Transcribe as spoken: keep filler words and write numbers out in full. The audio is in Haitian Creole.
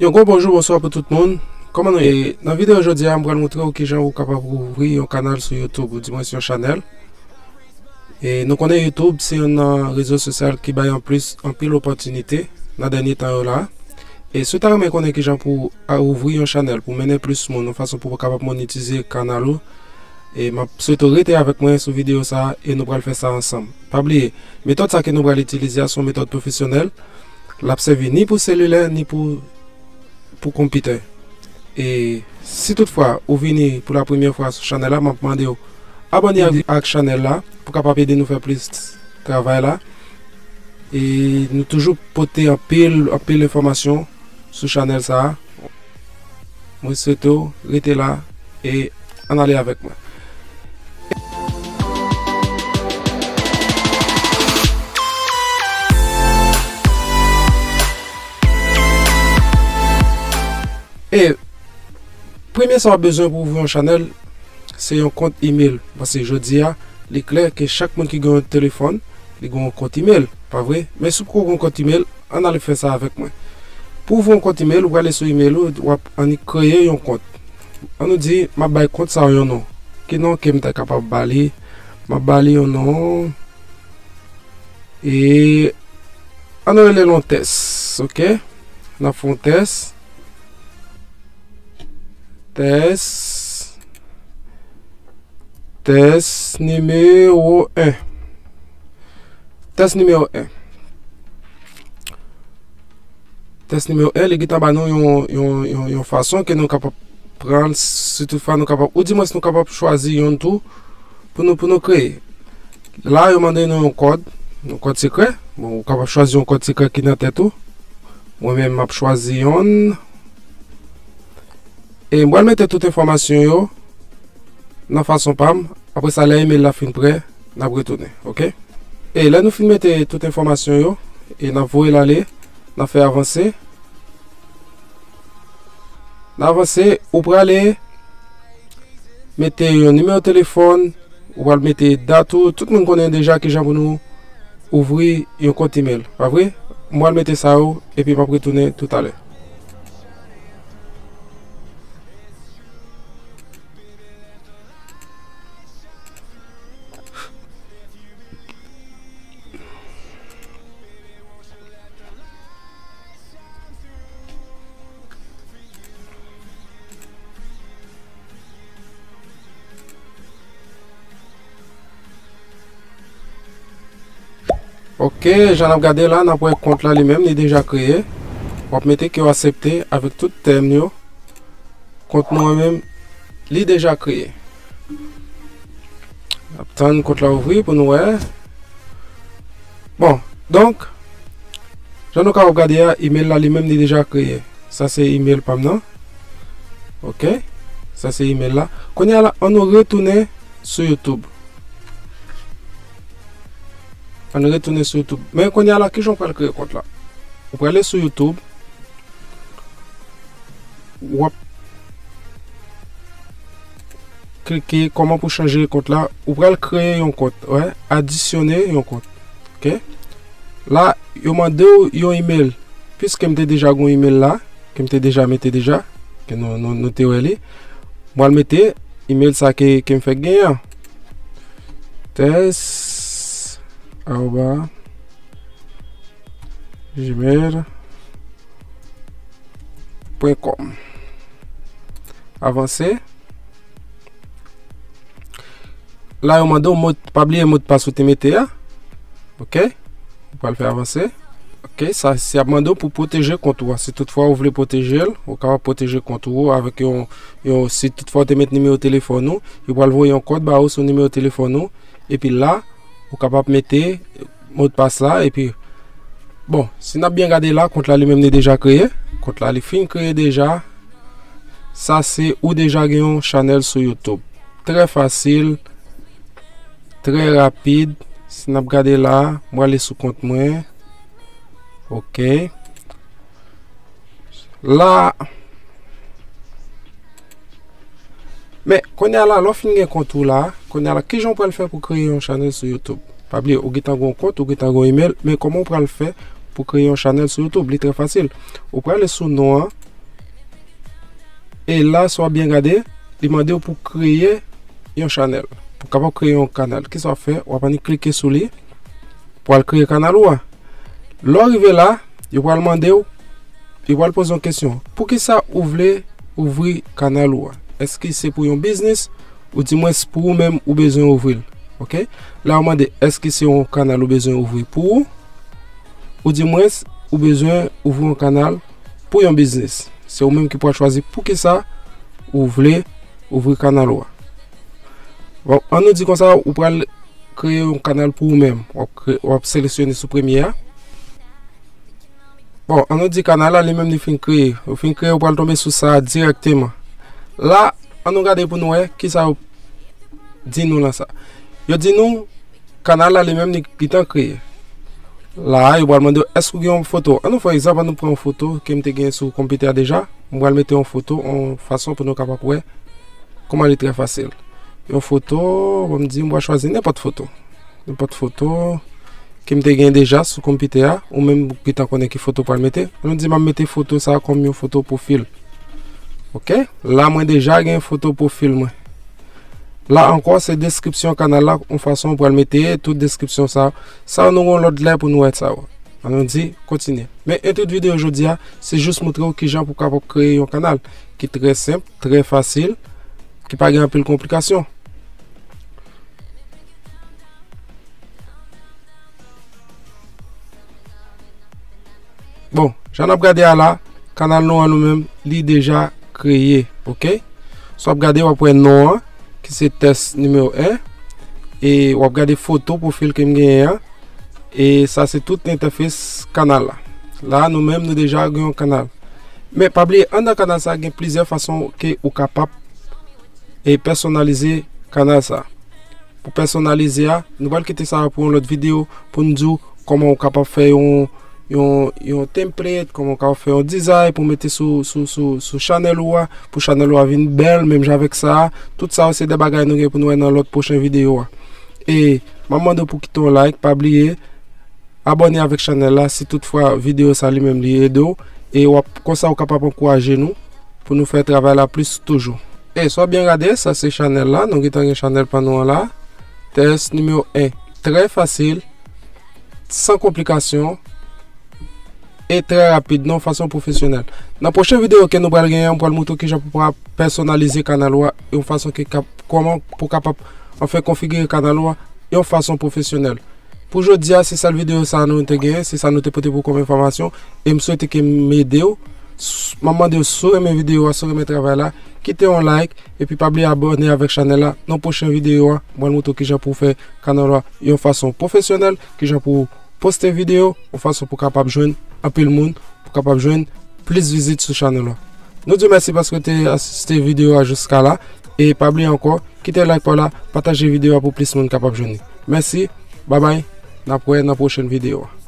Yon gwo bonjou, bonswa pou tout moun. Kòman nou ye? E nan videyo jodi a, m pral montre w kijan ou kapab ouvri yon kanal sou YouTube, ou dimwens yon chanèl. E nou konnen YouTube se youn nan rezo sosyal ki bay anplis anpil opòtinite nan dènye tan yo la. E si w ta renmen konnen kijan pou a ouvri yon chanèl, pou mennen plis moun, yon fason pou w kapab monetize kanal ou, e m ap swete w rete avèk mwen sou videyo sa a e nou pral fè sa ansanm. Pa bliye, metòd sa ke nou pral itilize a se yon metòd pwofesyonèl. L ap sèvi ni pou selilè, ni pou, pou konpitè. E si toutfwa ou vini pou la premyè fwa sou chanèl la, m ap mande w abòne ak, ak chanèl la pou kapab ede nou fè plis travay la. E nou toujou pote anpil, anpil enfòmasyon sou chanèl sa a. Mwen swete w rete la e ann ale avèk mwen. E premye sa w ap bezwen pou ouvri yon chanèl, se yon kont email. Paske jodi a, li klè ke chak moun ki gen yon telefòn, li gen yon kont email, pa vre? Men si w poko gen yon kont email, ann ale fè sa avèk mwen. Pou ouvri yon kont email, ou prale sou email ou, w ap annik kreye yon kont. Ann nou di, m ap bay kont sa a yon non. Ki non ke m ta kapab ba li? M ap ba li yon non. E ann nou rele l yon tès, oke? N ap fè yon tès. Tès. Tès nimewo en. Tès nimewo en. Tès nimewo en, li gentan ba nou yon, yon, yon, yon fason ke nou kapab pran l, si toutfwa nou kapab, ou dimwens nou kapab chwazi yonn tou pou nou, pou nou kreye. La, yo mande nou yon kòd, yon kòd sekrè. Bon, ou kapab chwazi yon kòd sekrè ki nan tèt ou. Mwen menm, m ap chwazi yonn. E m pral mete tout enfòmasyon yo nan fason pa m. Apre sa, lè email la fin prè, n ap retounen, oke? E lè nou fin mete tout enfòmasyon yo, e n ap voye l ale, n ap fè avanse. N avanse, ou prale mete yon nimewo telefòn, ou pral mete dat ou, tout moun konnen deja kijan pou nou ouvri yon kont email, pa vre? M pral mete sa yo, epi m ap retounen toutalè. Ok, jan n ap gade la, n ap wè kont la li menm, li deja kreye. W ap mete ke w aksepte avèk tout tèm yo. Kont mwen menm, li deja kreye. N ap tann kont la ouvri pou nou wè. Bon, donk, jan nou kapab gade a, email la li menm li deja kreye. Sa se email pa m nan. Ok. Sa se email la. Kounye a la, ann nou retounen sou YouTube. Ann retounen sou YouTube. Men kounye a la, kijan w pral kreye kont la? Ou prale sou YouTube. W ap klike kòman pou chanje kont la. Ou pral kreye yon kont, wè, adisyone yon kont. Ok? La, yo mande w yon email. Piske m te deja gon email la, ke m te deja mete deja, ke nou, nou, nou te wè li. M pral mete email sa ke, ke m fèk genyen an. Tès arobaz gmail pwen kòm. Avanse. La, yo mande w mot, pa bliye modpas ou te mete a. Ok? Ou pral fè avanse. Ok, sa, se ap mande w pou pwoteje kont ou a. Si toutfwa ou vle pwoteje l, ou kapab pwoteje kont ou avèk yon, yon, si toutfwa ou te met nimewo telefòn ou, yo pral voye yon kòd ba ou sou nimewo telefòn ou. Epi la, ou kapab mete modpas la, epi, bon, si n ap byen gade la, kont la li menm li deja kreye. Kont la li fin kreye deja. Sa se ou deja gen yon chanèl sou YouTube. Trè fasil, trè rapid. Si n ap gade la, mwen ale sou kont mwen. Ok. La, men, kounye a la, lè w fin gen kont ou la, kounye a la, kijan w pral fè pou kreye yon chanèl sou YouTube? Pa bliye, ou gentan gen yon kont, ou gentan gen yon email, men kòman w pral fè pou kreye yon chanèl sou YouTube? Li trè fasil. Ou prale sou non an, E la, si w ap byen gade, li mande w pou kreye yon chanèl. Pou kapab kreye yon kanal. Kisa w ap fè? W ap annik klike sou li pou al kreye kanal ou a. Lè w rive la, yo pral mande w, yo pral poze yon kesyon. Poukisa ou vle ouvri kanal ou a? Èske se pou yon biznis ou di mwens pou ou menm ou bezwen ouvri l? Oke? La yo mande èske se yon kanal ou bezwen ouvri pou ou, ou di mwens ou bezwen ouvri yon kanal pou yon biznis. Se ou menm ki pral chwazi poukisa ou vle ouvri kanal ou a. Bon, an nou di konsa, ou pral kreye yon kanal pou ou menm. W ap kre-, w ap seleksyone sou premye a. Bon, an nou di kanal la li menm li fin kreye. Ou fin kreye, ou pral tonbe sou sa dirèkteman. La, an nou gade pou nou wè kisa yo di nou lan sa. Yo di nou kanal la li menm li gentan kreye. La, yo pral mande w èske w gen yon foto. An nou fè yon egzanp, an nou pran yon foto ke m te gen sou konpitè a deja. M pral mete yon foto, yon fason pou nou kapab wè kòman li trè fasil. Yon foto, bon, m di m pral chwazi nenpòt foto. Nenpòt foto ke m te gen deja sou konpitè a, ou menm ou gentan konnen ki foto w pral mete. An nou di m ap mete foto sa a kòm yon foto pwofil. Oke? La, mwen deja gen foto pwofil mwen. La ankò, se deskripsyon kanal la, yon fason w pral mete tout deskripsyon sa. Sa nou gon lòt lè pou nou wè sa yo. An nou di, kontinye. Men entwodui videyo jodi a, se jis montre w kijan pou kapab kreye yon kanal ki trè senp, trè fasil, ki pa gen anpil konplikasyon. Bon, jan n ap gade a la, kanal nou an nou menm, li deja kreye, oke? Si w ap gade, w ap wè non an, ki se tès nimewo en, e w ap gade foto pwofil ke m genyen an, e sa se tout entèfes kanal la. La, nou menm, nou deja gen yon kanal. Men, pa bliye, anndan kanal sa, gen plizyè fason ke ou kapab e pèsonalize kanal sa. Pou pèsonalize a, nou pral kite sa pou yon lòt videyo pou n di w kòman ou kapab fè yon, yon, yon template, kòman ou kapab fè yon dizay pou mete sou, sou, sou, sou chanèl ou a, pou chanèl ou a vin bèl, menm jan avèk sa a. Tout sa yo se de bagay nou gen pou nou wè nan lòt pwochen videyo a. E m ap mande w pou kite yon like, pa bliye, abòne avèk chanèl la si toutfwa videyo sa li menm li ede w, e w ap, konsa ou kapab ankouraje nou pou nou fè travay la plis toujou. E si w ap byen gade, sa se chanèl la, nou gentan gen chanèl pa nou an la. Tès nimewo en, trè fasil, san konplikasyon, e trè rapid, nan yon fason pwofesyonèl. Nan pwochen videyo ke nou pral genyen, m pral montre w kijan pou w pèsonalize kanal ou a, yon fason ki kap-, kòman pou w kapab, anfen, konfigire kanal ou a yon fason pwofesyonèl. Pou jodi a, se sèl videyo sa a nou te genyen, se sa nou te pote pou w kòm enfòmasyon, e m swete ke m ede w. S-, m ap mande w, si w renmen videyo a, si w renmen travay la, kite yon like, epi pa bliye abòne avèk chanèl la. Nan pwochen videyo a, m pral montre w kijan pou w fè kanal ou a yon fason pwofesyonèl, kijan pou w poste videyo, yon fason pou w kapab jwenn anpil moun, pou w kapab jwenn plis vizit sou chanèl la. Nou di w mèsi paske w te asiste videyo a jiska la, e pa bliye ankò, kite like pa w la, pataje videyo a pou plis moun kapab jwenn li. Mèsi, babay, n ap wè nan pwochen videyo a.